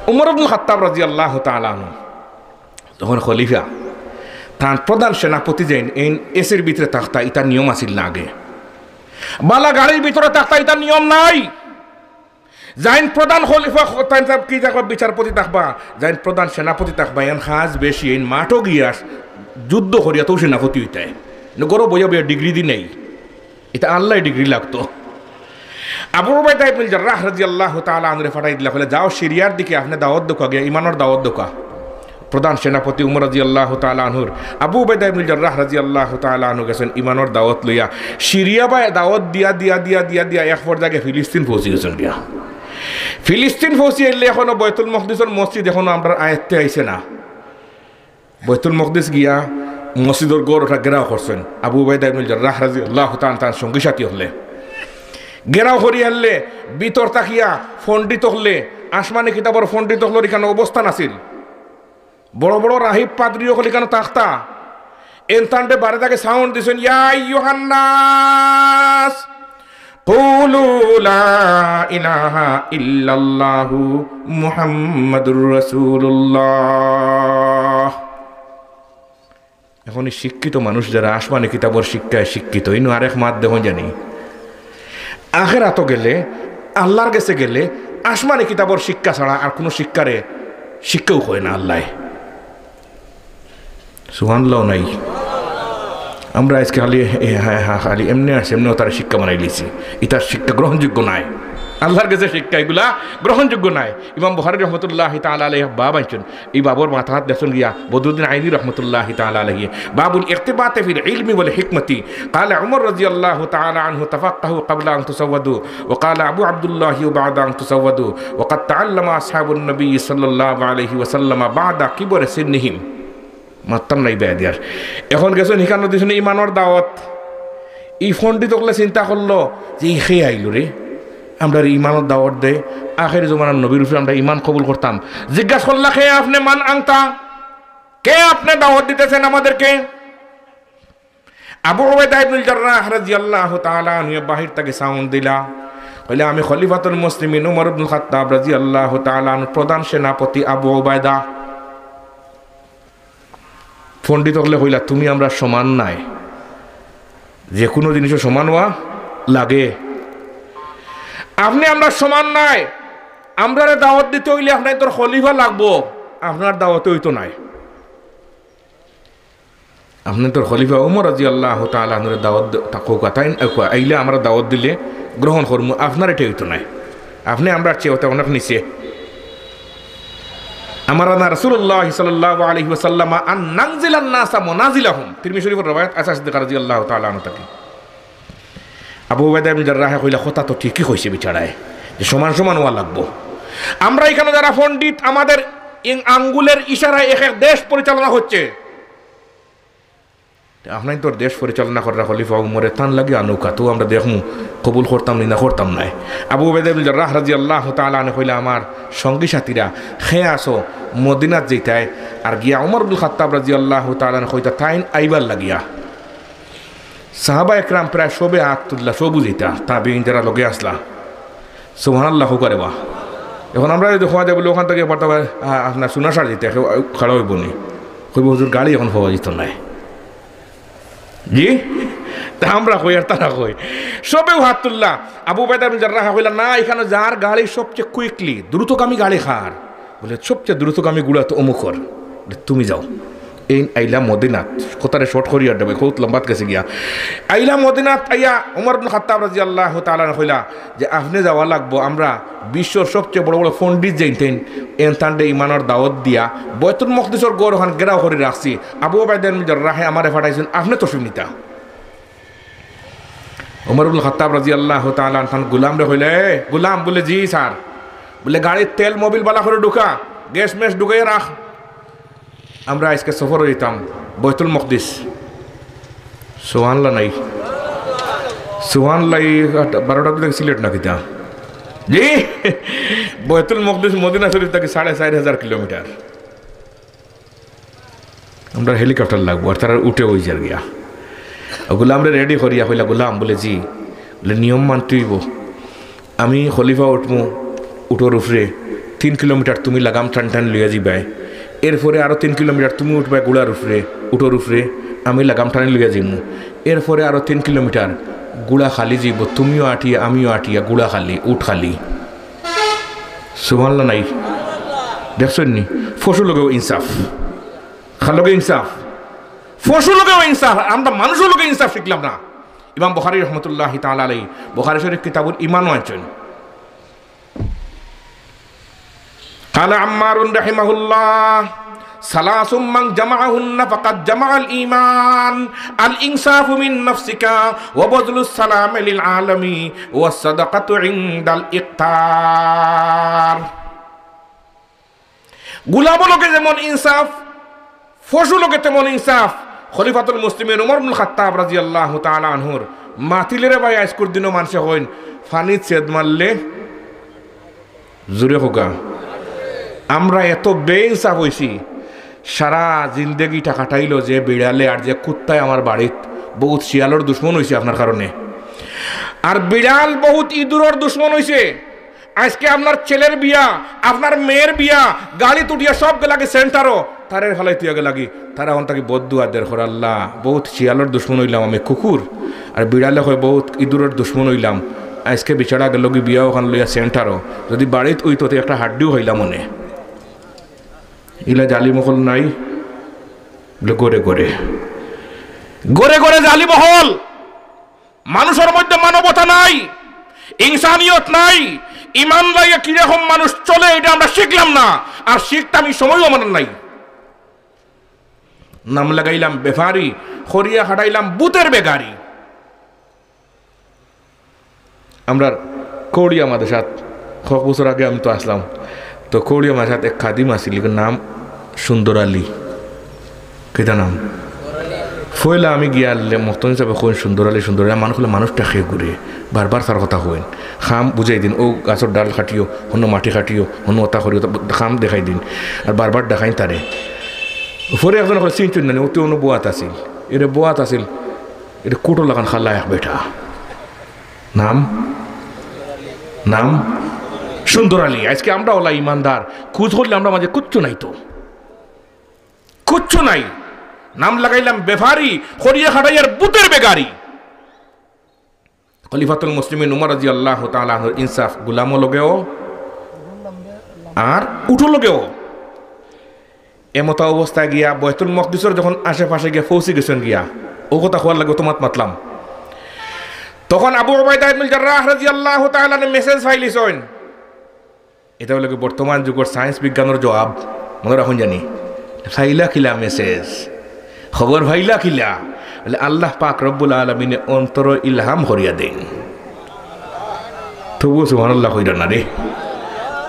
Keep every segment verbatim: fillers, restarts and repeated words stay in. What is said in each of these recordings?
উমর ইবনুল খাত্তাব রাদিয়াল্লাহু তাআলা আনহু যখন খলিফা, তান প্রধান সেনাপতি যেইন এইন এসির ভিতরে থাকতা, ইতার নিয়ম আছিল না আগে। বালা গাড়ির ভিতরে থাকতা, ইতার নিয়ম নাই। যাইন প্রধান খলিফা, তাইন সাব কি থাকবা, বিচারপতি থাকবা, যাইন প্রধান সেনাপতি থাকবা, এন কাজ বেশি, এইন মাঠো গিয়া যুদ্ধ করিয়া তো সেনাপতি অইতায়। ঘরো বইয়া বইয়া ডিগ্রি দি নেই, ইতা আল্লায় ডিগ্রি লাগতো। আবু উবাইদা ইবনুল জাররাহ রাদিয়াল্লাহু তাআলা আনহুরে পাঠাই দিলা, কইলা, "যাও সিরিয়ার দিকে, আপনে দাওয়াত দেউক্কা গিয়া, ইমানর দাওয়াত দেউক্কা।" প্রধান সেনাপতি উমর রাদিয়াল্লাহু তাআলা আনহুর, আবু উবাইদা ইবনুল জাররাহ রাদিয়াল্লাহু তাআলা আনহু গেছইন ইমানর দাওয়াত লইয়া। সিরিয়া বায় দাওয়াত দিয়া, দিয়া, দিয়া, দিয়া, দিয়া এক পর্যায়ে ফিলিস্তিন পৌঁছি গেছইন গিয়া। ফিলিস্তিন পৌঁছি আইলে এখনো বাইতুল মকদিসর মসজিদ এখনো আমরার আয়ত্তে আইছে না। বাইতুল মকদিস গিয়া মসজিদর ঘর ওটা ঘেরাও করছইন আবু উবাইদা ইবনুল জাররাহ রাদিয়াল্লাহু তাআলা তান সঙ্গী সাথী অকলে। ঘেরাও করি আনলে ভিতর থাকিয়া পণ্ডিত অকলে, আসমানি কিতাবর পণ্ডিত অকলর ইখানো অবস্থান আছিল। বড় বড় রাহিব পাদ্রী অকল ইখানো থাকতা। এনতানরে বারে থাকি সাউন্ড দিছইন, "ইয়া আইয়ুহান নাস, কুলু লা ইলাহা ইল্লাল্লাহু মুহাম্মাদুর রাসূলুল্লাহ।" এখন এই শিক্ষিত মানুষ যারা আসমানি কিতাবর শিক্ষায় শিক্ষিত, ইনো আরেক মাত দেখইন জানি। আখেরাতো গেলে, আল্লাহর গেছে গেলে, আসমানি কিতাবর শিক্ষা ছাড়া আর কোনো শিক্ষারে শিক্ষাও কয় না আল্লায়। সুবহানাল্লাহ নাই। আমরা আজকে খালি, এ, হ্যাঁ, হ্যাঁ, খালি এমনে আছে, এমনে তার শিক্ষা বানাই লিছি। ইতার শিক্ষা গ্রহণযোগ্য নাই। আল্লাহর গেছে শিক্ষা এগুলা গ্রহণযোগ্য নাই। ইমাম বুখারী রহমতুল্লাহি তাআলা আলাইহি বাব আনছইন। এই বাবর মাথাত দেখছইন গিয়া বদরুদ্দিন আইনি রহমতুল্লাহি তাআলা আলাইহি, বাবুল ইরতিবাতি ফিল ইলমি ওয়াল হিকমতি। قال عمر رضي الله تعالى عنه: تفقهوا قبل أن تسودوا، وقال أبو عبد الله: بعد أن تسودوا، وقد تعلم أصحاب النبي صلى الله عليه وسلم بعد كبر سنهم. মাততাম না ইবায় দিয়ার। এখন গেছইন হিকানো দিছইন ইমানর দাওয়াত। ই পণ্ডিত অকলে চিন্তা করলো যে, "ই কে আইলো রে, আমরারে ইমানর দাওয়াত দেয়, আখেরি জমানার নবীর উপরে আমরা ইমান কবুল করতাম।" জিজ্ঞাসা করলা, "কে আপনে, মান আনতা? কে আপনে দাওয়াত দিতেছেন আমাদেরকে?" আবু উবাইদা ইবনুল জাররাহ রাদিয়াল্লাহু তাআলা আনহু বাহির থাকি সাউন্ড দিলা, কইলা, "আমি খলিফাতুল মুসলিমিন উমর ইবনুল খাত্তাব রাদিয়াল্লাহু তাআলা আনহু, প্রধান সেনাপতি আবু উবাইদা।" পণ্ডিত অকলে কইলা, "তুমি আমরা সমান নায়, যে কোনো জিনিসও সমান অওয়া লাগে। আপনে আমরা সমান নায়, আমরারে দাওয়াত দিতে অইলে আপনাইনতর খলিফা লাগবো, আপনার দাওয়াতে অইতো নায়। আপনাইনতর খলিফা উমর রাদিয়াল্লাহু তাআলা আনহুরে দাওয়াত দ-, তা কউক্কা, তাইন আইলে আমরা দাওয়াত দিলে গ্রহণ করমু, আপনার এটা অইতো নায়, আপনে আমরার চেয়ে অনেক নিচে।" أمرنا رسول الله صلى الله عليه وسلم أن ننزل الناس منازلهم। তিরমিজি শরীফর রেওয়ায়াত, আয়েশা সিদ্দিকা রাদিয়াল্লাহু তাআলা আনহা থাকি। আবু উবাইদা ইবনে জাররাহে কইলা, "কথা তো ঠিকই কইছে বেচারায়, যে সমান সমান অওয়া লাগবো। আমরা ইখানো যারা পণ্ডিত, আমাদের ইং-, আঙ্গুলের ইশারায় এক এক দেশ পরিচালনা হচ্ছে।" তে আপনাইনতর দেশ পরিচালনা কররা খলিফা উমরে, তান লাগি আনউক্কা, তো আমরা দেখমু কবুল করতাম নি না করতাম নায়। আবু উবাইদা ইবনে জাররাহ রাদিয়াল্লাহু তাআলা আনহু কইলা, "আমার সঙ্গী সাথীরা, কে আছো মদিনাত যাইতায়?" আর গিয়া উমর ইবনুল খাত্তাব রাদিয়াল্লাহু তাআলা আনহু কইতা, "তাইন আইবার লাগিয়া।" সাহাবা একরাম প্রায় সবে আত তুললা, সবউ যাইতা, তাবিঈন যারা লগে আছলা। সুবহানাল্লাহ কউক্কা রে বা। এখন আমরা যদি কওয়া যায় বলে, "ওখান থাকি পারতা পারে, আ, আপনার সুনাসার যাইতা, কেউ খাড়া অইবো নি?" কইবো, "হুজুর, গাড়ি এখন পাওয়া যাইতো নায়।" জি? তে আমরা কই আর তারা কই। সবেউ আত তুললা। আবু উবাইদা বিন জাররাহ কইলা, "না, ইখানো যার গাড়ি সবচেয়ে quickly, দ্রুতগামী গাড়ি কার?" বলে, "সবচেয়ে দ্রুতগামী ঘুড়া তো অমুকর।" বলে, "তুমি যাও।" এইন আইলা মদিনাত, কথারে short করিয়ার দেবো, বহুত লম্বাত গেছে গিয়া। আইলা মদিনাত আইয়া উমর ইবনে খাত্তাব রাদিয়াল্লাহু তাআলা আনহু কইলা যে, "আপনে যাওয়া লাগবো, আমরা বিশ্বর সবচেয়ে বড় বড় পণ্ডিত যেইন তেইন, এনতানরে ইমানর দাওয়াত দিয়া বায়তুল মকদিসর ঘর ওখান ঘেরাও করি রাখছি, আবু উবাইদা বিন জাররাহে আমারে পাঠাইছইন, আপনে তশরিফ নিতা।" উমর ইবনে খাত্তাব রাদিয়াল্লাহু তাআলা আনহু তান গুলামরে কইলা, "এ গুলাম," বলে, "জি স্যার।" বলে, "গাড়ির তেল মোবিল বালা করি ঢুকা, গ্যাস ম্যাস ঢুকাইয়া রাখ।" আমরা আইজকে সফরো যাইতাম বায়তুল মকদিস। সুবহানাল্লাহ নাই? সুবহানাল্লাহ, এই বারোটা থাকি সিলেট না কিতা? জি, বায়তুল মকদিস মদিনা শরীফ থাকি সাড়ে চাইর হাজার কিলোমিটার। আমরা helicopter লাগবো, আর তারা উটে অই যার গিয়া। ও গুলামরে ready করিয়া কইলা, "গুলাম," বলে, "জি।" বলে, "নিয়ম মানতে অইবো, আমি খলিফা উঠমু উটর উপরে, তিন কিলোমিটার তুমি লাগাম টানি টানি লইয়া যাইবায়, এরপরে আরো তিন কিলোমিটার তুমি উঠবায় ঘুড়ার উপরে, উটর উপরে, আমি লাগাম টানি লইয়া যাইমু, এরপরে আরো তিন কিলোমিটার ঘুড়া খালি যাইবো, তুমিও আটিয়া, আমিও আটিয়া, ঘুড়া খালি, উট খালি। সুবহানাল্লাহ নাই? দেখছইন নি? পশু লগেও ইনসাফ। কার লগে ইনসাফ? পশু লগেও ইনসাফ। আমরা মানুষর লগে ইনসাফ শিখলাম না। ইমাম বুখারী রহমতুল্লাহি তাআলা আলাইহি বুখারী শরীফ কিতাবুল ঈমানও আনছইন। قال عمار رحمه الله: ثلاث من جمعهن فقد جمع الإيمان، الإنصاف من نفسك، وبذل السلام للعالم، والصدقة عند الإفطار। গুলামর লগে যেমন ইনসাফ, পশু লগে তেমন ইনসাফ। খলিফাতুল মুসলিমিন উমর ইবনুল খাত্তাব রাদিয়াল্লাহু তাআলা আনহুর মাতিলে রে ভাই, আইজকুর দিনও মানষে কইন, পানিত ছেদ মারলে জুরে খোকা। আমরা এত বেইনসাফ অইছি, সারা জিন্দেগিটা কাটাইলো যে বিড়ালে আর যে কুত্তায় আমার বাড়িত, বহুত শিয়ালর দুশমন অইছে আপনার কারণে। আর বিড়াল বহুত ইঁদুরর দুশমন অইছে। আইজকে আপনার ছেলের বিয়া, আপনার মেয়ের বিয়া, গাড়িত উঠিয়া সব গেলাগি সেন্টারো, তারে ফালাই তুইয়া গেলাগি, তারা অখন থাকি বদদুয়া দের কর, "আল্লাহ, বহুত শিয়ালর দুশমন অইলাম আমি, কুকুর, আর বিড়ালে কয় বহুত ইঁদুরর দুশমন অইলাম, আইজকে বেচারা গেলোগি বিয়া অখান লইয়া সেন্টারো, যদি বাড়িত অইতো তে একটা হাড্ডিও খাইলাম অনে।" ইলা জালিম অকল নাই? বলে, ঘরে ঘরে, ঘরে ঘরে জালিম অকল। মানুষর মধ্যে মানবতা নাই, ইনসানিয়ত নাই, ইমান লইয়া কিরকম মানুষ চলে, এটা আমরা শিখলাম না, আর শিখতাম, ই সময়ও আমার নাই। নাম লাগাইলাম বেফারি, করিয়া খাটাইলাম ভূতের বেগারি। আমরার কৌড়িয়া মাদ্রাসাত কয়েক বছর আগে আমি তো আছলাম, তো কৌড়িয়া মাদ্রাসাত এক খাদিম আছিল, এর নাম সুন্দর আলী। কিতা নাম? পয়লা আমি গিয়া আনলে মতন হিসাবে কইন সুন্দর আলী, সুন্দর আলী। মানুষ কইলে মানুষটা কে ঘুরে, বারবার তার কথা কইন। কাম বুঝাই দিন, ও গাছর ডাল কাটিও, হনো মাটি কাটিও, হনো ওটা করিও, তা কাম দেখাই দিন। আর বারবার দেখাইন তারে। পরে একজন কইলে, "চিনছইন না নি, ও তো অনো বওয়াত আছিল।" এরে বওয়াত আছিল, এরে কুটো লাখান কালা এক বেটা। নাম? নাম? সুন্দর আলী। আইজকে আমরা অলা ইমানদার, খুঁজ করলে আমরার মাঝে কুচ্ছু নাই তো। কুচ্ছু নাই। নাম লাগাইলাম বেফারি, করিয়া খাটাইয়ার ভূতের বেগারি। খলিফাতুল মুসলিমিন উমর রাদিয়াল্লাহু তাআলা আনহুর ইনসাফ গুলামর লগেও আর উটর লগেও। এমতা অবস্থায় গিয়া বায়তুল মকদিসর যখন আশেপাশে গিয়া পৌঁছি গেছইন গিয়া, ও কথা কওয়ার লাগি অত মাত মাতলাম। তখন আবু উবাইদা ইবনুল জাররাহ রাদিয়াল্লাহু তাআলা আনহু মেসেজ পাইলিছইন। ইটা অইলো গি বর্তমান যুগর সায়েন্স বিজ্ঞানর জবাব, মনো রাখইন জানি। পাইলা কিলা মেসেজ? খবর পাইলা কিলা? বলে, আল্লাহ পাক রব্বুল আলামিনে অন্তরো ইলহাম করিয়া দেইন। তবুও সুবহানাল্লাহ কইরা না রে।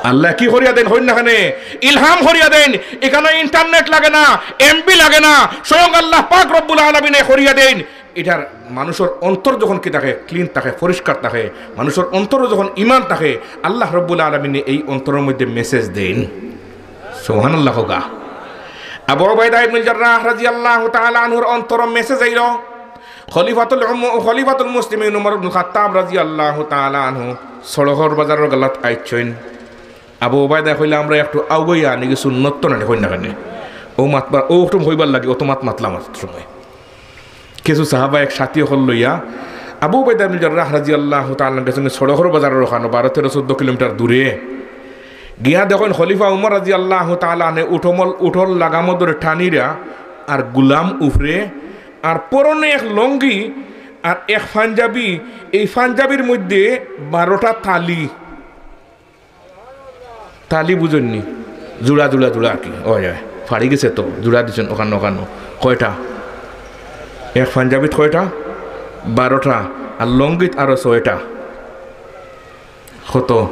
আল্লাহ কি করিয়া দেইন, কইন না কেনে? ইলহাম করিয়া দেইন। ইখানো ইন্টারনেট লাগে না, এমবি লাগে না, স্বয়ং আল্লাহ পাক রব্বুল আলামিনে করিয়া দেইন। ইটার মানুষর অন্তর যখন কি থাকে, ক্লিন থাকে, পরিষ্কার থাকে, মানুষর অন্তরো যখন ইমান থাকে, আল্লাহ রব্বুল আলামিনে এই অন্তরর মধ্যে মেসেজ দেইন। সুবহানাল্লাহ কউক্কা। আবু উবাইদা ইবনুল জাররাহ রাদিয়াল্লাহু তাআলা আনহুর অন্তরো মেসেজ আইলো। খলিফাতুল উম-, খলিফাতুল মুসলিমিন উমর ইবনুল খাত্তাব রাদিয়াল্লাহু তাআলা আনহু সড়কর বাজারর গালাত আইছইন। আবু উবাইদায় কইলা, "আমরা একটু আগুয়াইয়া আনি, কিছু নত্ত নানি কইন না কেনে?" ও মাতবার, ও হুকুম কইবার লাগি অত মাত মাতলাম অত সময়। কিছু সাহাবা এক সাথী অকল লইয়া আবু উবাইদা ইবনে জাররাহ রাদিয়াল্লাহু তাআলা আনহু গেছইন সড়কর বাজারর অখানো, বারো, তেরো, চৌদ্দ কিলোমিটার দূরে। গিয়া দেখইন খলিফা উমর রাদিয়াল্লাহু তাআলা আনহু উটমল, উটর লাগামো ধরে টানিরা আর গুলাম উপরে, আর পরনে এক লুঙ্গি আর এক পাঞ্জাবি, এই পাঞ্জাবির মধ্যে বারোটা তালি। তালি বুঝইন নি? জুড়া, জুড়া, জুড়া আর কি। ওই, ওই, ফাড়ি গেছে তো, জুড়া দিছইন অখানো, অখানো। কয়টা? এক পাঞ্জাবিত কয়টা? বারোটা। আর লুঙ্গিত আরো ছয়টা। কত?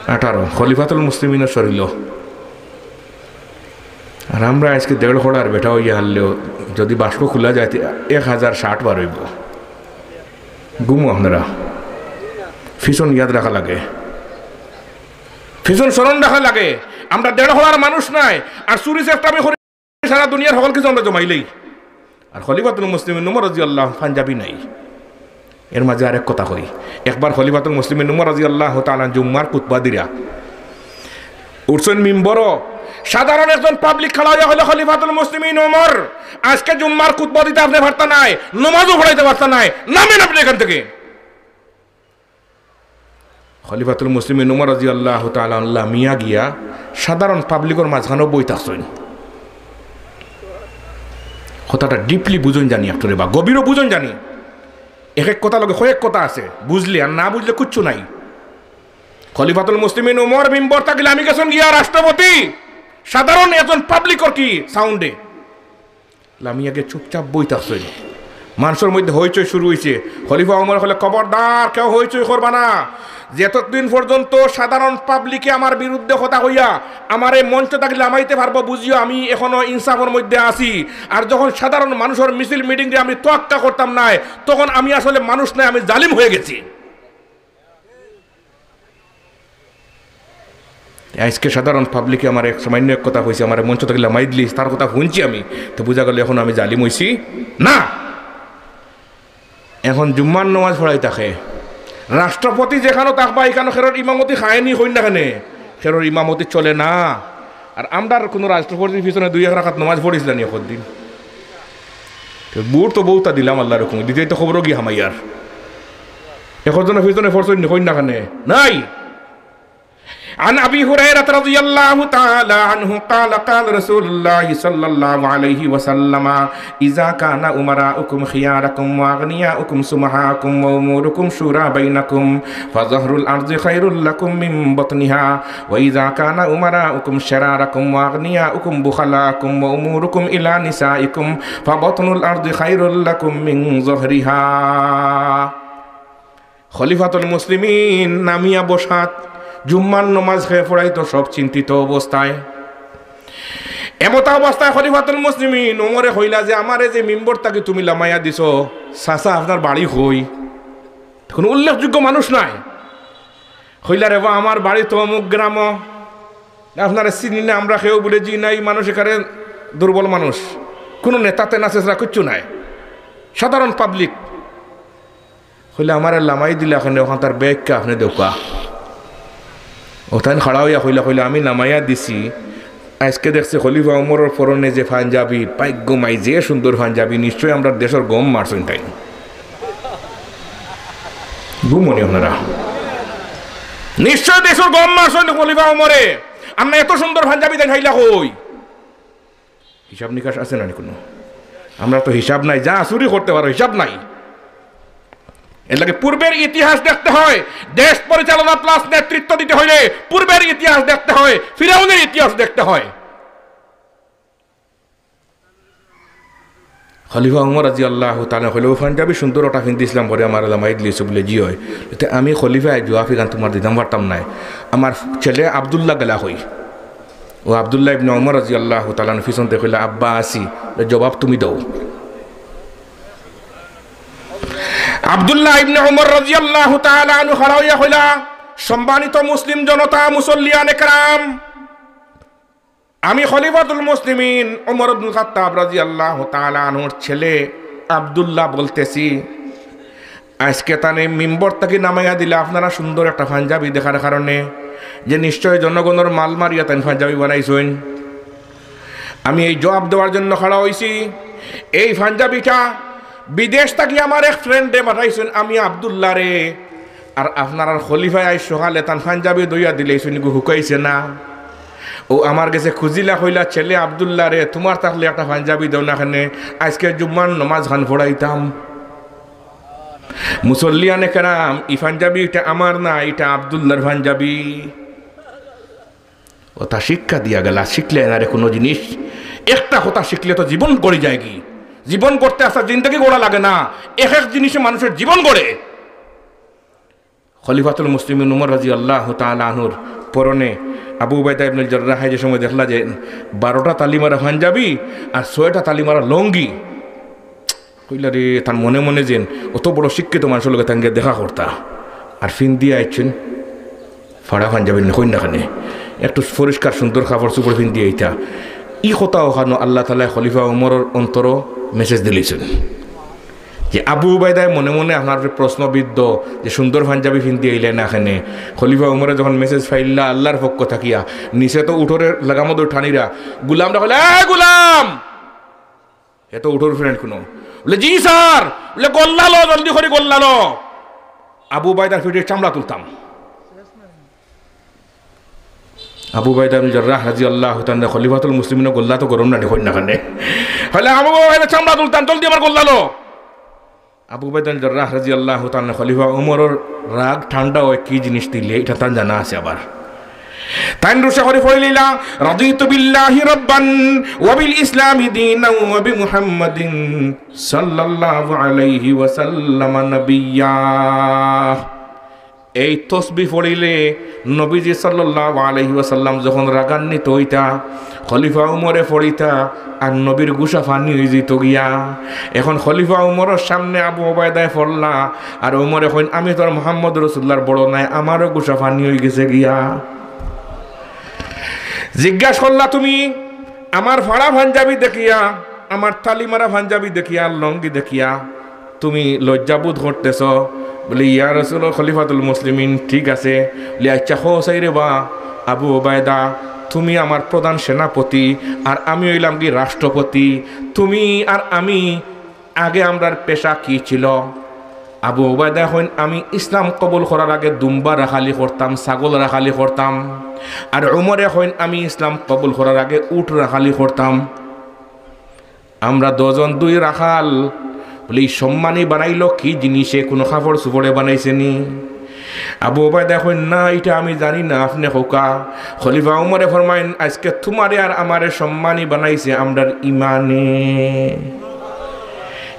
আঠারো। খলিফাতুল মুসলিমিনর শরীলো। আর আমরা আইজকে দেড় খড়ার বেটা অইয়া হারলেও যদি বাস্ক খুলা যায়, তে এক হাজার ষাট বার অইবো। ঘুমো আপনারা। পিছন ইয়াদ রাখা লাগে, পিছন স্মরণ রাখা লাগে। আমরা দেড় খড়ার মানুষ নায়, আর চুরি চেষ্টা আমি করি সারা দুনিয়ার হকল কিছু আমরা জমাইলেই। আর খলিফাতুল মুসলিমিন উমর রাদিয়াল্লাহু পাঞ্জাবি নাই। এর মাঝে আরেক কথা কই, একবার খলিফাতুল মুসলিমিন উমর রাদিয়াল্লাহু তাআলা জুম্মার খুতবা দিরা, উঠছইন মিম্বরো, সাধারণ একজন পাবলিক খাড়া অইয়া কইলা, "খলিফাতুল মুসলিমিন ওমর, আইজকে জুম্মার খুতবা দিতা আপনে পারতা নায়, নমাজও পড়াইতা পারতা নায়, নামেন আপনে এখান থাকি।" খলিফাতুল মুসলিমিন ওমর রাদিয়াল্লাহু তাআলা আনহু লামিয়া গিয়া সাধারণ পাবলিকর মাঝখানো বই থাকছইন। কথাটা ডিপলি বুঝইন জানি একটু রে বা, গভীরও বুঝইন জানি। এক এক কথা লগে কয়েক কথা আছে, বুঝলে আর না বুঝলে কিচ্ছু নাই। খলিফাতুল মুসলিমিন ওমর মিম্বর থাকি লামি গেছইন গিয়া রাষ্ট্রপতি, সাধারণ একজন পাবলিকর কি সাউন্ডে। লামিয়া গিয়া চুপচাপ বই থাকছইন। মানষর মধ্যে হইচই শুরু অইছে। খলিফা ওমর কইলা, "খবরদার, কেউ হইচই করবা না। যতদিন পর্যন্ত সাধারণ পাবলিকে আমার বিরুদ্ধে কথা কইয়া আমারে মঞ্চ থাকি লামাইতে পারবো, বুঝিও আমি এখনো ইনসাফর মধ্যে আছি। আর যখন সাধারণ মানুষর মিছিল মিটিংরে আমি তোয়াক্কা করতাম নায়, তখন আমি আসলে মানুষ নায়, আমি জালিম হয়ে গেছি।" আইজকে সাধারণ পাবলিকে আমার এক সামান্য এক কথা কইছে, আমারে মঞ্চ থাকি লামাই দিলিছ, তার কথা হুনছি আমি, তে বুঝা গেল এখন আমি জালিম অইছি না। এখন জুম্মার নমাজ পড়াইতা কে? রাষ্ট্রপতি যেখানো থাকবা, ইখানো খেরর ইমামতি খায়নি কইন না কেনে? খেরর ইমামতি চলে না। আর আমরার কুনু রাষ্ট্রপতির পিছনে দুই এক রাকাত নমাজ পড়ছিলা নি একদিন? তে ভোট তো বউতা দিলাম আল্লাহর হুকুমে, দিতেই তো খবরও গিয়া হামাইয়ার। একজনর পিছনে পড়ছইন নি কইন না কেনে? নাই। عن أبي هريرة رضي الله تعالى عنه قال: قال رسول الله صلى الله عليه وسلم: إذا كان أمراؤكم خياركم وأغنياؤكم سمحاءكم وأموركم شورى بينكم فظهر الأرض خير لكم من بطنها، وإذا كان أمراؤكم شراركم وأغنياؤكم بخلاءكم وأموركم إلى نسائكم فبطن الأرض خير لكم من ظهرها. খলিফাতুল মুসলিমিন নামিয়া বসাত, জুম্মার নমাজ কে পড়াইতো সব চিন্তিত অবস্থায়। এমতা অবস্থায় খলিফাতুল মুসলিমিন ওমরে কইলা যে, "আমারে যে মিম্বর থাকি তুমি লামাইয়া দিছো, চাচা আপনার বাড়ি কই?" কুনু উল্লেখযোগ্য মানুষ নাই। কইলা, "রে বা, আমার বাড়ি তো অমুক গ্রামো, আপনারে চিনি না আমরা কেউ।" বুলে, "জি না, ই মানুষ একেবারে দুর্বল মানুষ, কুনু নেতা তেনা চেচরা কিচ্ছু নাই, সাধারণ পাবলিক।" কইলা, "আমারে লামাই দিলা কেনে, অখান তার ব্যাখ্যা আপনে দেউক্কা।" অউ তাইন খাড়া অইয়া কইলা, কইলা, "আমি লামাইয়া দিছি, আইজকে দেখছি খলিফা ওমরর পরনে যে পাঞ্জাবি, পাইক ঘুমাই যে সুন্দর পাঞ্জাবি, নিশ্চয় আমরার দেশর গম মারছইন তাইন।" ঘুমো নি আপনারা? নিশ্চয় দেশর গম মারছইন খলিফা ওমরে। আর না এত সুন্দর পাঞ্জাবি তাইন পাইলা কই? হিসাব নিকাশ আছে না নি কুনু? আমরা তো হিসাব নাই, যা চুরি করতে পারো, হিসাব নাই। এর লাগি পূর্বের ইতিহাস দেখতে হয়। দেশ পরিচালনা প্লাস নেতৃত্ব দিতে হইলে পূর্বের ইতিহাস দেখতে হয়, ফিরাউনের ইতিহাস দেখতে হয়। খলিফা উমর রাদিয়াল্লাহু তাআলা কইলা, "অউ পাঞ্জাবি সুন্দর অটা পিন্দিছলাম, পরে আমারে লামাই দিলিছো।" বুলে, "জি অয়।" "তে আমি খলিফায় জুয়াফি খান তুমার দিতাম পারতাম নায়, আমার ছেলে আব্দুল্লাহ গেলা কই?" অউ আব্দুল্লাহ ইবনে উমর রাদিয়াল্লাহু তাআলা আনহু পিছন থাকি কইলা, "আব্বা আছি, জবাব তুমি দেও।" আব্দুল্লাহ ইবনে উমর রাদিয়াল্লাহু তাআলা আনহু খাড়া অইয়া কইলা, "সম্মানিত মুসলিম জনতা, মুসল্লিয়ানে কেরাম, আমি খলিফাতুল মুসলিমিন উমর ইবনুল খাত্তাব রাদিয়াল্লাহু তাআলা আনহুর ছেলে আব্দুল্লাহ বলতেছি, আইজকে তানে মিম্বর থাকি নামাইয়া দিলা আপনারা সুন্দর একটা পাঞ্জাবি দেখার কারণে, যে নিশ্চয় জনগণর মাল মারিয়া তাইন পাঞ্জাবি বানাইছইন। আমি এই জবাব দেওয়ার জন্য খাড়া অইছি। এই পাঞ্জাবিটা বিদেশ থাকি আমার এক ফ্রেন্ডে পাঠাইছইন, আমি আব্দুল্লাহরে, আর আপনারার খলিফায় আইজ সকালে তান পাঞ্জাবি ধইয়া দিলাইছইন, ইগু হুকাইছে না। অউ আমার গেছে খুজিলা, কইলা, 'ছেলে আব্দুল্লাহরে, তুমার থাকলে একটা পাঞ্জাবি দেও না কেনে, আইজকে জুম্মার নমাজ খান পড়াইতাম।'" মুসল্লিয়ানে কেরাম, ই পাঞ্জাবি ইটা আমার না, ইটা আব্দুল্লাহর পাঞ্জাবি। অটা শিক্ষা দিয়া গেলা, শিখলে না রে কুনু জিনিস। একটা কথা শিখলে তো জীবন গড়ি যায়গি। জীবন গড়তে আসা জিন্দেগি গড়া লাগে না, এক এক জিনিসে মানুষর জীবন গড়ে। খলিফাতুল মুসলিমিন উমর রাদিয়াল্লাহু তাআলা আনহুর পরনে আবু উবাইদা ইবনুল জাররাহে যে সময় দেখলা যে বারোটা তালি মারা পাঞ্জাবি আর ছয়টা তালি মারা লুঙ্গি, কইলা রে, তান মনে মনে যেন অত বড় শিক্ষিত মানষর লগে তান গিয়া দেখা করতা। আর পিন্দিয়া আইছইন ফাড়া পাঞ্জাবি নি, কইন না কেনে, একটু পরিষ্কার সুন্দর কাপড় চোপড় পিন্দিয়া আইতা। ই কথা অখানো আল্লাহ তাআলায় খলিফা উমরর অন্তরো মেসেজ দিলাইছইন। যে আবু উবায়দায় মনে মনে আপনার উপরে প্রশ্নবিদ্ধ যে সুন্দর পাঞ্জাবি ফিন্দি আইলে না কেনে। খলিফা উমরে যখন মেসেজ পাইলা আল্লাহর পক্ষ থাকিয়া, নিচে তো উঠরে লাগামো দৌড় টানিরা, গুলামরে কইলা, "এ গুলাম!" হে তো উঠর ফ্রেন্ড কুনু। বলে, "জি স্যার।" বলে, "গল্লা লো, জলদি করি গল্লা লো। আবু উবায়দার ফিটির চামড়া তুলতাম।" আবু উবায়দা বিন জাররাহ রাদিয়াল্লাহু তাআলা আনহু খলিফাতুল মুসলিমিন, গল্লা তো গরম না, দেখইন না কেনে। বলে, "আবু উবায়দার চামড়া তুলতাম, জলদি আমার গল্লা লো।" আবু উবায়দা বিন জাররাহ রাদিয়াল্লাহু তাআলা আনহু খলিফা উমরর রাগ ঠান্ডা অয় কি জিনিস দিলে, ইটা তান জানা আছে আবার। তাইন রুশা করি পড়িলিলা, "রাদিতু বিল্লাহি রাব্বান ওয়া বিল ইসলামি দীনান ওয়া বি মুহাম্মাদিন সাল্লাল্লাহু আলাইহি ওয়াসাল্লাম নাবিয়্যা।" এই তসবি পড়িলে নবীজি সাল্লাল্লাহু আলাইহি ওয়াসাল্লাম যখন রাগান্বিত অইতা, খলিফা উমরে পড়িতা, আর নবীর গুসা পানি অইযিতো গিয়া। এখন খলিফা উমরর সামনে আবু উবায়দায় পড়লা, আর উমরে কইন, "আমি তো আর মুহাম্মদ রাসুলুল্লাহর বড় নায়, আমারও গুসা পানি অইগেছে গিয়া।" জিজ্ঞাস করলা, "তুমি আমার ফাড়া পাঞ্জাবি দেখিয়া, আমার তালিমারা পাঞ্জাবি দেখিয়া, আর লঙ্গি দেখিয়া তুমি লজ্জাবোধ করতেছ?" বলে, "ইয়া রাসুল, খলিফাতুল মুসলিমিন, ঠিক আছে।" বলে, "আচ্ছা, কও চাই রে বা, আবু উবায়দা, তুমি আমার প্রধান সেনাপতি, আর আমি অইলাম কি রাষ্ট্রপতি, তুমি আর আমি আগে আমরার পেশা কি ছিল?" আবু উবায়দা কইন, "আমি ইসলাম কবুল করার আগে দুম্বা রাখালি করতাম, ছাগল রাখালি করতাম।" আর উমরে কইন, "আমি ইসলাম কবুল করার আগে উট রাখালি করতাম।" আমরা দুইজন দুই রাখাল। বলে, "ই সম্মানী বানাইলো কি জিনিসে? কুনু কাপড় চুপড়ে বানাইছে নি?" আবু উবায়দা কইন, "না, ইটা আমি জানি না, আপনে কউক্কা।" খলিফা উমরে ফরমাইন, "আইজকে তুমারে আর আমারে সম্মানী বানাইছে আমরার ইমানে।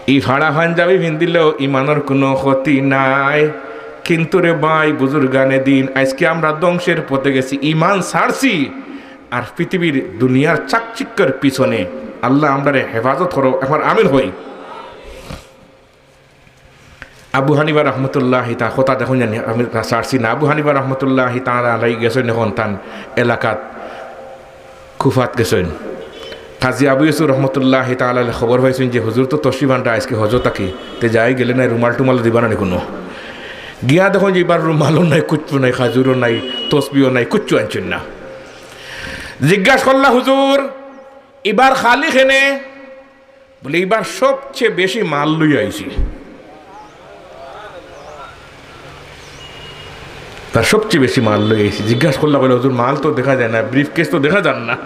ই ফাড়া পাঞ্জাবি ফিন্দিলেও ইমানর কুনু ক্ষতি নাই। কিন্তু রে ভাই, বুজুর্গানে দিন, আইজকে আমরা ধ্বংসের পথে গেছি, ইমান ছাড়ছি, আর পৃথিবীর দুনিয়ার চাকচিক্যর পিছনে। আল্লাহ আমরারে হেফাজত করো।" এখন আমিন কই। আবু হানিফা রহমতুল্লাহি তা-, কথা দেখইন জানি, আমি তা ছাড়ছি না। আবু হানিফা রহমতুল্লাহি তাআলা আলাইহি গেছইন এখন তান এলাকাত কুফাত গেছইন। কাজী আবু ইউসুফ রহমতুল্লাহি তাআলা আলাইহি খবর পাইছইন যে হুজুর তো তশরিফ আনরা আইজকে হজ থাকি, তে যাই গেলে নাই, রুমাল টুমাল দিবা না নি কুনু। গিয়া দেখইন যে ইবার রুমালও নাই, কুচ্ছু নাই, খাজুরও নাই, তসবিও নাই, কুচ্ছু আনছইন না। জিজ্ঞাস করলা, "হুজুর, ইবার খালি কেনে?" বলে, "ইবার সবচেয়ে বেশি মাল লইয়া আইছি।" তার সবচেয়ে বেশি মাল লইয়া আইছি। জিজ্ঞাস করলা, কইলা, "হুজুর, মাল তো দেখা যায় না, ব্রিফকেস তো দেখা যার না,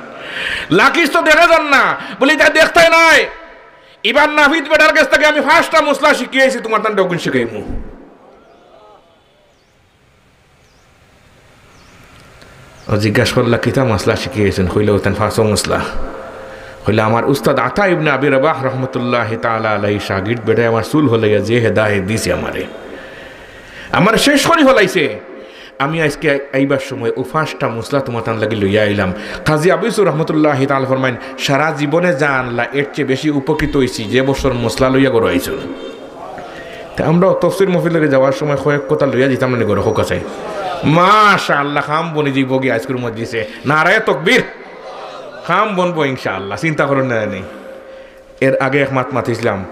লাগেজ তো দেখা যার না।" বলে, "ইতা দেখতায় নায়, ইবার নাপিত বেটার গেছ থাকি আমি পাঁচটা মসলা শিখিয়া আইছি, তুমার তান ডগুন শিখাইমু।" ও জিজ্ঞাস করলা, "কিতা মসলা শিখিয়া আইছইন?" কইলা, "অউ তান পাঁচও মসলা।" কইলা, "আমার উস্তাদ আতা ইবনে আবি রবাহ রহমতুল্লাহি তাআলা আলাইহি শাগির্দ বেটায় আমার চুল হলাইয়া যে হেদায়েত দিছে আমারে, আমারে শেষ করি হলাইছে। আমি আইজকে আইবার সময় অউ পাঁচটা মসলা তুমার তান লাগি লইয়া আইলাম।" কাজী আবু ইউসুফ রহমতুল্লাহি তাআলা ফরমাইন, "সারা জীবনে যা আনলা এর চেয়ে বেশি উপকৃত অইছি যে বছর মসলা লইয়া ঘরো আইছো।" তে আমরাও তফসির মহফিল থাকি যাওয়ার সময় কয়েক কথা লইয়া যাইতাম না নি ঘরো, কউক্কা চাই। মাশাআল্লাহ, কাম বনি যাইবো গি আইজকুর মজলিসে। নারায়ে তকবীর। কাম বনবো ইনশাআল্লাহ, চিন্তা করইন না নি। এর আগে এক মাত মাতিছলাম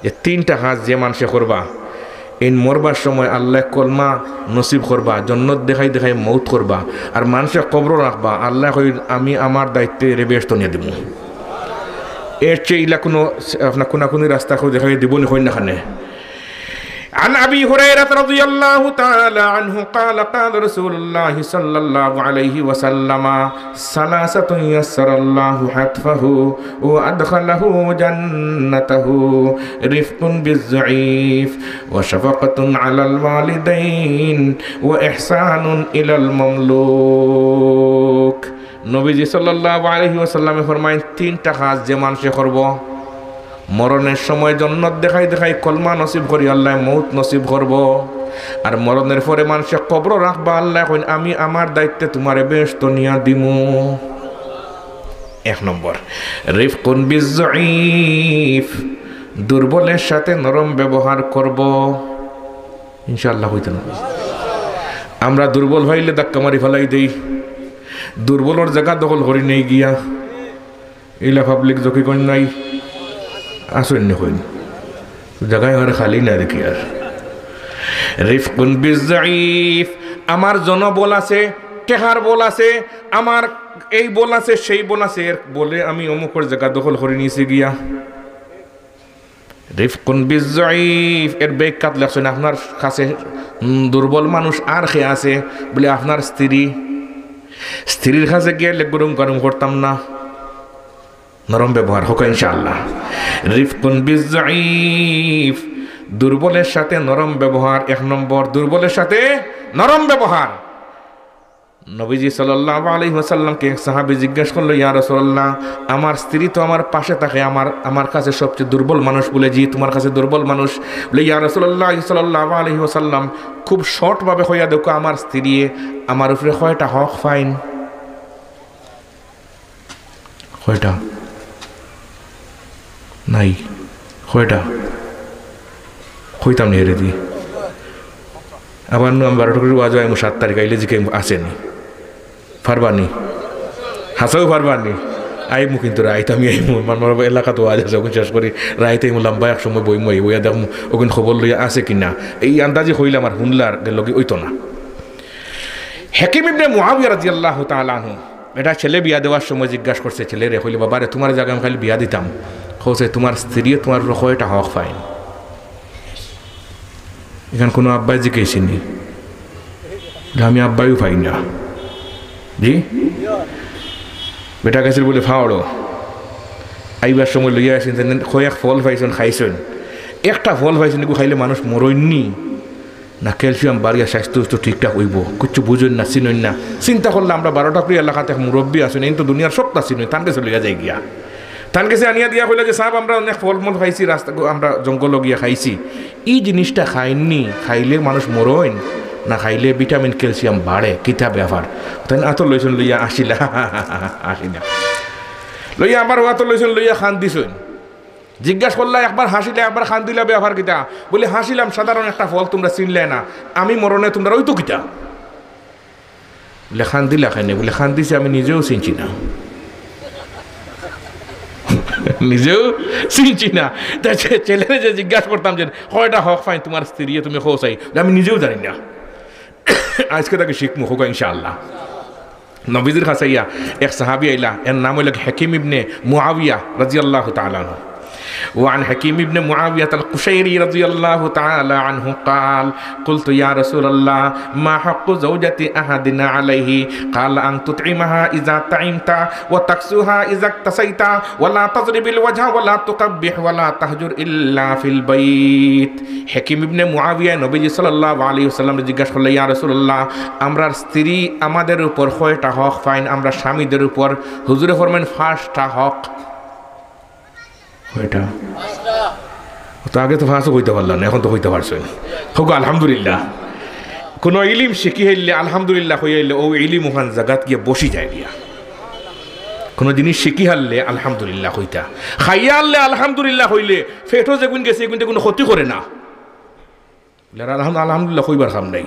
যে তিনটা কাজ যে মানষে করবা, এইন মরবার সময় আল্লায় কলমা নসিব করবা, জন্নত দেখাই দেখাই মউত করবা, আর মানষে কবরো রাখবা, আল্লায় কইন, "আমি আমার দায়িত্বে এরে বেহেস্ত নিয়া দিমু।" এর চেয়ে ইলা কুনু আপনার কুনাকুনি রাস্তা কেউ দেখাই দিবো নি, কইন না কেনে? عن أبي هريرة رضي الله تعالى عنه قال قال رسول الله صلى الله عليه وسلم ثلاثة يسر الله حتفه وأدخله جنته رفق بالضعيف وشفقة على الوالدين وإحسان إلى المملوك। নবীজি সাল্লাল্লাহু আলাইহি ওয়াসাল্লামে ফরমাইন, তিনটা কাজ যে মানষে করবো, মরণের সময় জন্নত দেখাই দেখাই কলমা নসিব করি আল্লায় মউত নসিব করবো। আর মরণের পরে মানষে কবরো রাখবা, আল্লায় কইন, "আমি আমার দায়িত্বে তুমারে বেহেস্ত নিয়া দিমু।" এক নম্বর, রিফকুন বিজ-জঈফ, দুর্বলের সাথে নরম ব্যবহার করবো। ইনশাআল্লাহ কইতা না। আমরা দুর্বল অইলে ধাক্কা মারি ফালাই দেই, দুর্বলর জাগা দখল করি নেই গিয়া। ইলা পাবলিক জকিগঞ্জ নাই? আছইন নি কইন? জাগায় আমার খালি না দেখি আর। রিফকুন বিজাইফ, আমার জনবল আছে, টেকার বল আছে, আমার এই বল আছে, সেই বল আছে, এর বলে আমি অমুকর জাগা দখল করি নিছি গিয়া। রিফকুন বিজাইফ, এর ব্যাখ্যাত লেখছইন, আপনার কাছে, উম, দুর্বল মানুষ আর কে আছে? বলে, আপনার স্ত্রী। স্ত্রীর কাছে গিয়া লেগুরুম গারুম করতাম না। নরম ব্যবহার হোক ইনশাআল্লাহ। রিফকুন বিজাইফ, দুর্বলের সাথে নরম ব্যবহার, এক নম্বর, দুর্বলের সাথে নরম ব্যবহার। নবীজি সাল্লাল্লাহু আলাইহি ওয়াসাল্লামকে এক সাহাবী জিজ্ঞাসা করলো, "ইয়া রাসূলুল্লাহ, আমার স্ত্রী তো আমার পাশে থাকে, আমার, আমার কাছে সবচেয়ে দুর্বল মানুষ।" বলে, "জি, তোমার কাছে দুর্বল মানুষ।" বলে, "ইয়া রাসূলুল্লাহ সাল্লাল্লাহু আলাইহি ওয়াসাল্লাম, খুব শর্ট ভাবে কইয়া দেখো, আমার স্ত্রীয়ে আমার উপরে কয়টা হক পাইন?" কয়টা? নাই। কয়টা? কইতাম নি এরে দি। আবার নু আমি বারো টুকরি ওয়াজ আইমু সাত তারিখ, আইলে জিকে আছে নি? পারবা নি? হাছাউ পারবা নি? আইমু কিন্তু রাইত আমি আইমু, আমার এলাকাত ওয়াজ আছে, ওখান শেষ করি রাইত আইমু, লম্বা এক সময় বইমু, আইমু, ইয়া দেখমু, ওখান খবর লইয়া আছে কিনা। এই আন্দাজি কইলাম আর হুনলার গেল কি ওইতো না। হাকিম ইবনে মুআবিয়া রাদিয়াল্লাহু তাআলা আনহু, এটা ছেলে বিয়া দেওয়ার সময় জিজ্ঞাসা করছে ছেলেরে, কইলে, "বাবা রে, তোমার জাগা আমি খালি বিয়া দিতাম।" কইছে, "তোমার স্ত্রীয়ে তোমার উপরে কয়টা হক পাইন?" এখান কোনো আব্বায় জিজ্ঞেস নি? বলে, "আমি আব্বাইও পাই না।" জি? বেটা গেছিল বলে, "ফাওড়ো।" আইবার সময় লইয়া আইছইন, কয়েক ফল পাইছইন, খাইছইন। একটা ফল পাইছইন, এগু খাইলে মানুষ মরইন নি? না, ক্যালসিয়াম বাড়িয়া স্বাস্থ্য সুস্থ ঠিকঠাক অইবো। কিচ্ছু বুঝইন না, চিনইন না। চিন্তা করলে আমরা বারো টুকরি এলাকাত এক মুরব্বি আছইন, এইন তো দুনিয়ার সবটা চিনইন, তান গেছে লইয়া যাই গিয়া। তান গেছে আনিয়া দিয়া কইলা যে, "সাব, আমরা অনেক ফলমূল খাইছি, রাস্তা, আমরা জঙ্গলো গিয়া খাইছি।" ই জিনিসটা খাইন নি, খাইলে মানুষ মরইন, না খাইলে ভিটামিন ক্যালসিয়াম বাড়ে, কিতা ব্যাপার? তাইন আতো লইছইন লইয়া আশিলা, আশিলা। লইয়া আবার আতো লইছইন লইয়া কান্দিছইন। জিজ্ঞাসা করলা, "একবার হাসিলা, একবার কান্দিলা, ব্যাপার কিতা?" বলে, "হাসিলাম, সাধারণ একটা ফল, তোমরা চিনলে না, আমি মরণে তোমরা ওই তো কিতা?" বলে, "কান্দিলা কেনে?" বলে, "কান্দিছি, আমি নিজেও চিনছি না।" নিজেও চিনছি না। তা ছে-, ছেলেরে যে জিজ্ঞাসা করতাম যে, "কয়টা হক পাইন তোমার স্ত্রীয়ে, তুমি কও চাই?" বলে, "আমি নিজেও জানি না।" আজকে তাকে শিখমু, হোক ইনশাআল্লাহ। নবীজির কাছে আইয়া এক সাহাবী আইলা, এর নাম অইলো হাকিম ইবনে মুআবিয়া রাদিয়াল্লাহু তাআলা আনহু। وعن حكيم بن معاوية القشيري رضي الله تعالى عنه قال: قلت يا رسول الله، ما حق زوجة أحدنا عليه؟ قال: أن تطعمها إذا طعمت، وتكسوها إذا اكتسيت، ولا تضرب الوجه، ولا تقبح، ولا تهجر إلا في البيت। হাকিম ইবনে মুআবিয়া নবীজি সাল্লাল্লাহু আলাইহি ওয়াসাল্লামরে জিজ্ঞাসা করলে, "ইয়া রাসূলুল্লাহ, আমরার স্ত্রী আমাদের উপর কয়টা হক পাইন আমরা স্বামীদের উপর?" হুজুরে ফরমাইন, "পাঁচটা হক।" কয়টা? ও তো আগে তো পাঁচও কইতা পারলা না, এখন তো কইতা পারছইন। হোক, আলহামদুলিল্লাহ। কোনো ইলিম শিখি হারলে আলহামদুলিল্লাহ কইয়া হারলে, ও ইলিম ওখান জাগাত গিয়া বসি যায় গিয়া। কোনো জিনিস শিখি হারলে আলহামদুলিল্লাহ কইতা, খাইয়া হারলে আলহামদুলিল্লাহ কইলে, পেটো যেগুন গেছে, এগুনতে কোনো ক্ষতি করে না। বলে, আর আলহাম-, আলহামদুলিল্লাহ কইবার কাম নাই।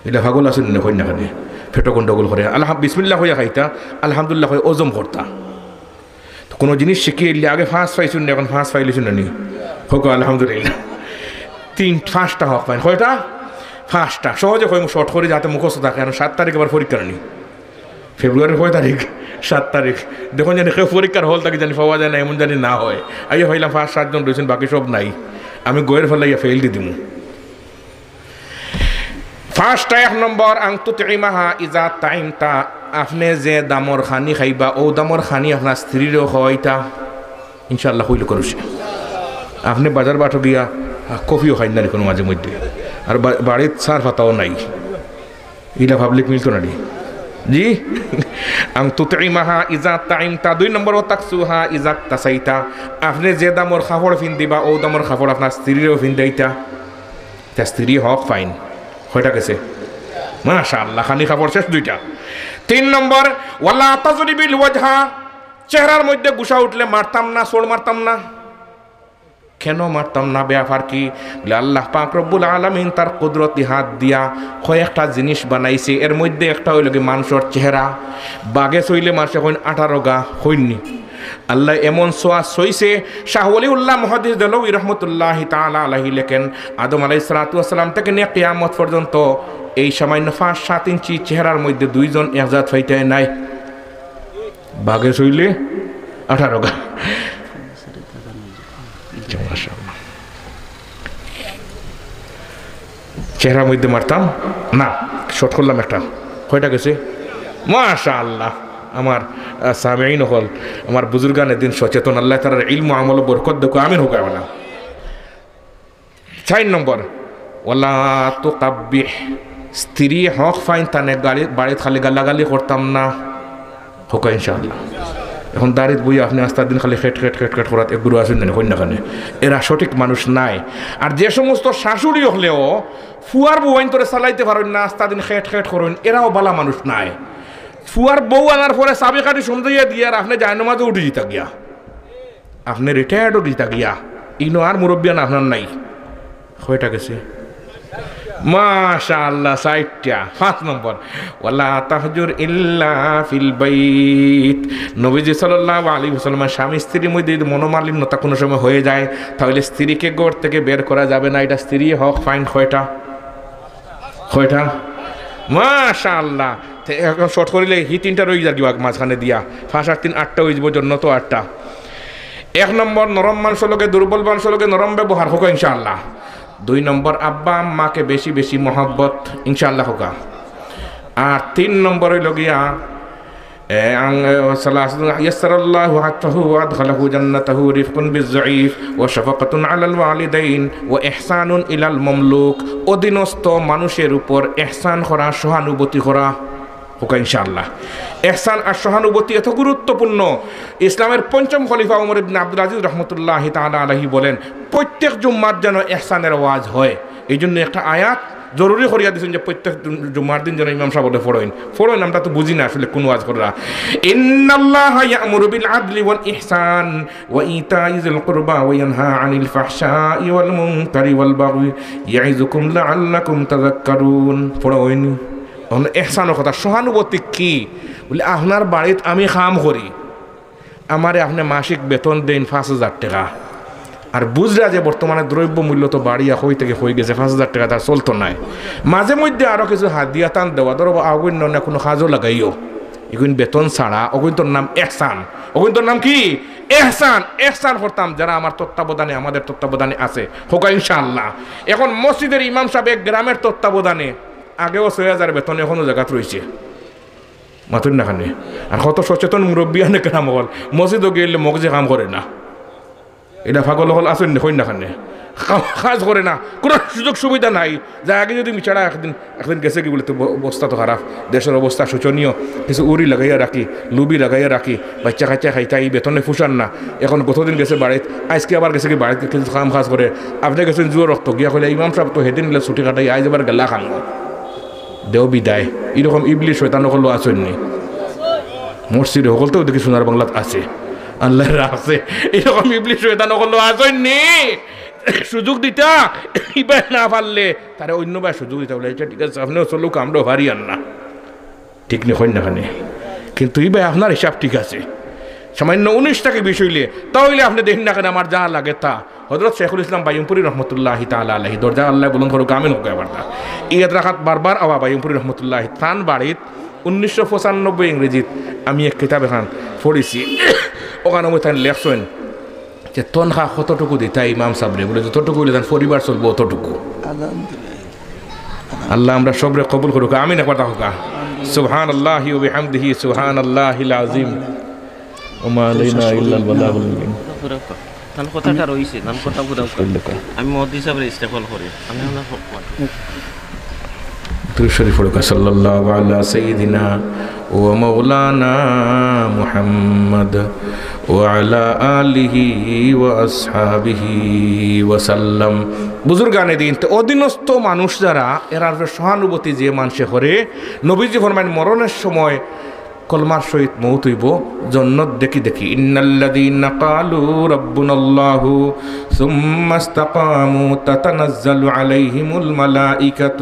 ইলা পাগল আছইন নি, কইন না কেনে? পেটো গন্ডগোল করে। আলহাম-, বিসমিল্লাহ কইয়া খাইতা, আলহামদুলিল্লাহ কইয়া হজম করতা। তো কোনো জিনিস শিখি হারলে আগে পাঁচ পাইছইন নি, এখন পাঁচ পাইলিছইন না নি? হোক আলহামদুলিল্লাহ। তিন, পাঁচটা হক পাইন। কয়টা? পাঁচটা। সহজে কইমু, শর্ট করি, যাতে মুখস্থ থাকে। কারণ সাত তারিখ আবার পরীক্ষা নি। ফেব্রুয়ারির কয় তারিখ? সাত তারিখ। দেখইন জানি কেউ পরীক্ষার হল থাকি জানি পাওয়া যায় না, এমন জানি না হয়। আইয়া পাইলাম পাঁচ সাতজন রইছইন, বাকি সব নাই। আমি গয়ের ফালাইয়া ফেইল দি দিমু। পাঁচটা, এক নম্বর, আন তুতইমাহা ইজা তাইমতা, আপনে যে দামর খানি খাইবা, অউ দামর খানি আপনার স্ত্রীরেও খাওয়াইতা। ইনশাআল্লাহ কইল করছে। আপনে বাজার বাটো গিয়া, আহ, কফিও খাইন না নি কোনো মাঝে মধ্যে। আর বা-, বাড়িত চার পাতাও নাই। ইলা পাবলিক মিলতো না নি? জি? আন তুতইমাহা ইজা তাইমতা। দুই নম্বর, ওয়া তাকসুহা ইজা তাসাইতা। আপনে যে দামর কাপড় ফিন্দিবা, অউ দামর কাপড় আপনার স্ত্রীরেও ফিন্দাইতা। তা স্ত্রী হক পাইন। কয়টা গেছে? মাশাআল্লাহ, খানি কাপড় শেষ দুইটা। তিন নম্বর, ওয়ালা তাজরিবিল ওয়াজহা। চেহারার মধ্যে গুসা উঠলে মারতাম না, চড় মারতাম না। কেন মারতাম না? ব্যাপার কি? বলে, আল্লাহ পাক রব্বুল আলামিন তার কুদরতি হাত দিয়া কয়েকটা জিনিস বানাইছে, এর মধ্যে একটা অইলো কি মানষর চেহারা। বাগে চইলে মানষে কইন আঠারো গা, কইন নি? আল্লায় এমন ছোঁয়া ছইছে, শাহ ওয়ালিউল্লাহ মুহাদ্দিস দেহলভী রহমতুল্লাহি তাআলা আলাইহি লেখেন, আদম আলাইহিস সালাতু ওয়াস সালাম থাকি নিয়া কিয়ামত পর্যন্ত এই সামান্য পাঁচ সাত ইঞ্চি চেহারার মধ্যে দুইজন এক জাত পাইতায় নায়। বাঘে ছইলে আঠারো গা। আচ্ছা, মাশাআল্লাহ। চেহারার মধ্যে মারতাম না, শর্ট করলাম একটা। কয়টা গেছে? মাশাআল্লাহ। আমার, আহ, সামিঈন অকল, আমার বুজুর্গানে দিন সচেতন, আল্লায় তারার ইলম আমলো বরকত দেউক্কা, আমিন কউক্কা। চাইর নম্বর, ওয়ালা তুকাব্বিহ, স্ত্রী হক পাইন তানে গালি, বাড়িত খালি গালাগালি করতাম না। কউক্কা ইনশাআল্লাহ। এখন দাড়িত বইয়া আপনে আস্তা দিন খালি খেট খেট খেট খেট করাত এক গুরু আছইন না, কইন না কেনে? এরা সঠিক মানুষ নায়। আর যে সমস্ত শাশুড়ি অকলেও ফুয়ার বউয়াইন্তরে চালাইতে পারইন না, আস্তা দিন খেট খেট করইন, এরাও বালা মানুষ নায়। ফুয়ার বউ আনার পরে চাবি কাঠি সমজাইয়া দিয়া আর আপনে জায়নামাজো উঠি যিতা গিয়া। আপনে রিটায়ার্ডও যিতা গিয়া। ইনো আর মুরব্বিয়ান আপনার নাই। কয়টা গেছে? মাশাআল্লাহ, চাইরটা। পাঁচ নম্বর, ওয়ালা তাহজুর ইল্লা ফিল বাইত। নবীজি সাল্লাল্লাহু আলাইহি ওয়াসাল্লাম স্বামী স্ত্রীর মধ্যে যদি মনোমালিন্যতা কোনো সময় হয়ে যায়, তাহলে স্ত্রীকে ঘর থেকে বের করা যাবে না। এটা স্ত্রী হক পাইন কয়টা? কয়টা? মাশাআল্লাহ। তে এখন শর্ট করিলে হি তিনটা রই যার মাঝখানে দিয়া। পাঁচ আর তিন আটটা অইযিবো, জন্য তো আটটা। এক নম্বর, নরম মানুষর লগে দুর্বল মানুষর লগে নরম ব্যবহার কউক্কা ইনশাআল্লাহ। দুই নম্বর, আব্বা আম্মাকে বেশি বেশি মহব্বত ইনশাআল্লাহ কউক্কা। আর তিন নম্বর অইলো গিয়া, এ, আং-, এ, সালাসুন ইয়াসসারাল্লাহু হাক্কাহু ওয়া আদখালাহু জান্নাতাহু রিফকুন বিজ-জাইফ ওয়া শাফাকাতুন আলাল ওয়ালিদাইন ওয়া ইহসানুন ইলাল মামলুক। অধীনস্থ মানুষের উপর ইহসান করা, সহানুভূতি করা। কউক্কা ইনশাআল্লাহ। ইহসান আর সহানুভূতি এত গুরুত্বপূর্ণ। ইসলামের পঞ্চম খলিফা ওমর ইবনে আব্দুল আজিজ রহমতুল্লাহি তাআলা আলাইহি বলেন, প্রত্যেক জুম্মাত যেন ইহসানের ওয়াজ হয়। এই জন্য একটা আয়াত জরুরি করিয়া দিছইন যে প্রত্যেক জুম-, জুম্মার দিন যেন ইমাম সাহেব অকলে পড়ইন। পড়ইন, আমরা তো বুঝি না আসলে কোন ওয়াজ কররা। ইন্নাল্লাহা ইয়া'মুরু বিল আদলি ওয়াল ইহসান ওয়া ইতাই যিল কুরবা ওয়া ইয়ানহা আনিল ফাহশাই ওয়াল মুনকারি ওয়াল বাগয়ি ইয়াইযুকুম লাআল্লাকুম তাযাক্কারুন। পড়ইন। অখন ইহসানর কথা, সহানুভূতি কি? বলে, আপনার বাড়িত আমি কাম করি, আমারে আপনে মাসিক বেতন দেইন পাঁচ হাজার টেকা। আর বুঝরা যে বর্তমানে দ্রব্য মূল্য তো বাড়িয়া কই থাকি কই গেছে, পাঁচ হাজার টেকা তার চলতো নায়। মাঝে মধ্যে আরো কিছু হাদিয়া তান দেওয়া, ধরো বা অগুইন না কোনো কাজো লাগাইও, এগুইন বেতন ছাড়া, অগুইনতর নাম ইহসান। অগুইনতর নাম কি? ইহসান। ইহসান করতাম যারা আমার তত্ত্বাবধানে, আমাদের তত্ত্বাবধানে আছে, কউক্কা ইনশাআল্লাহ। এখন মসজিদের ইমাম সাহেব এক গ্রামের তত্ত্বাবধানে, আগেও ছয় হাজার বেতন, এখনো জাগাত রইছে। মাতইন না কেনে? আর কত সচেতন মুরব্বিয়ানে কেরাম অকল, মসজিদো গেলে মগজে কাম করে না। এটা পাগল অকল আছইন নি, কইন না কেনে? কাম, কাজ করে না, কোনো সুযোগ সুবিধা নাই। যার আগে যদি মিছাড়া একদিন, একদিন গেছে কি বলে, তো ব-, অবস্থা তো খারাপ, দেশের অবস্থা শোচনীয়, কিছু উরি লাগাইয়া রাখি, লুবি লাগাইয়া রাখি, বাচ্চা কাচ্চা খাইতা, ই বেতনে ফুষার না। এখন গতদিন গেছে বাড়িত, আইজকে আবার গেছে কি বাড়িত, কিছু কাম কাজ করে, আপনে গেছইন জুয়া রক্ত, গিয়া কইলা, "ইমাম সাহেব তো হেদিন নিলে ছুটি কাটাই, আইজ আবার গেলা খান।" দেও বিদায়। ইরকম ইবলিশ শয়তান অকলও আছইন নি? মসজিদে হকলতেও দেখি সোনার বাংলাত আছে। আল্লায় রাখছে। ইরকম ইবলিশ শয়তান অকলও আছইন নি? সুযোগ দিতা, ইবায় না পারলে, তারে অইন্য বায় সুযোগ দিতা। বলে, "আচ্ছা, ঠিক আছে, আপনেও চলউক্কা, আমরাও পারি আর না।" ঠিক নি, কইন না কেনে? কিন্তু ইবায় আপনার হিসাব ঠিক আছে। সামান্য উনিশ টাকা বিষয় অইলে, তা অইলে আপনে দেখইন না কেনে, আমার যা লাগে তা। হযরত শেখুল ইসলাম বায়ুমপুরী রহমতুল্লাহি তাআলা আলাইহি, দরজা আল্লায় বুলন্দ করউক্কা, আমিন কউক্কা একবার তা। ইয়াদ রাখাত বারবার আওয়া বায়ুমপুরী রহমতুল্লাহি, তান বাড়িত উনিশশো পঁচানব্বই ইংরেজিত আমি এক কিতাব এখান পড়ছি। অখানো মধ্যে তাইন লেখছইন যে তনখা কতটুকু দিতা ইমাম সাবরে, বলে, "যতটুকু অইলে তান পরিবার চলবো অতটুকু।" আল্লাহ আমরা সবরে কবুল করউক্কা, আমিন একবার কউক্কা। সুবহানাল্লাহি ওয়া বিহামদিহি, সুবহানাল্লাহিল আযীম। ওয়া মা আলাইনা ইল্লাল বালাগুল মুবিন। তান কথাটা রইছে, তান কথা পুরা কর। আমি মহদি সাহেবের ইস্তেকবাল করি। আমি ওনার হক মানি। দুরূদ শরীফ পড়ুক্কা, সাল্লাল্লাহু আলা সাইয়্যিদিনা ওয়া মাওলানা মুহাম্মদ ওয়া আলা আলিহি ওয়া আসহাবিহি ওয়া সাল্লাম। বুজুর্গানে দিন, তে অধীনস্থ মানুষ যারা, এরার উপরে সহানুভূতি যে মানষে করে, নবীজি ফরমাইন, মরণের সময় কলমার সহিত মউত অইবো, জন্নত দেখি দেখি। إن الذين قالوا ربنا الله ثم استقاموا تتنزل عليهم الملائكة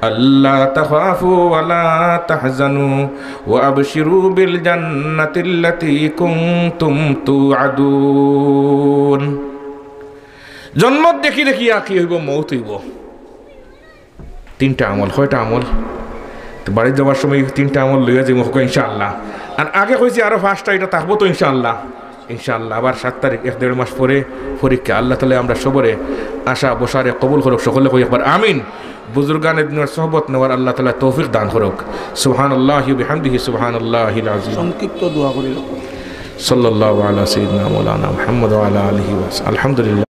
ألا تخافوا ولا تحزنوا وأبشروا بالجنة التي كنتم توعدون। জন্নত দেখি দেখিয়া কি অইবো? মউত অইবো। তিনটা আমল। কয়টা আমল? তো বাড়িত যাওয়ার সময় তিনটা আমল লইয়া যাইমু, ইনশাআল্লাহ। আর আগে কইছি আরো পাঁচটা, ইটা থাকবো তো ইনশাআল্লাহ। ইনশাআল্লাহ আবার সাত তারিখ, এক দেড় মাস পরে পরীক্ষা। আল্লাহ তাআলা আমরা সবরে আশা বসারে কবুল করুক, সকলে কই একবার আমিন। বুজুর্গানে দিনর সোহবত নেওয়ার আল্লাহ তাআলা তৌফিক দান করুক। সুবহানাল্লাহি ওয়া বিহামদিহি, সুবহানাল্লাহিল আযীম। সংক্ষিপ্ত দোয়া করি রাখো। সাল্লাল্লাহু আলা সাইয়্যিদিনা মাওলানা মুহাম্মদ ওয়া আলা আলিহি ওয়া সাহবিহি। আলহামদুলিল্লাহ।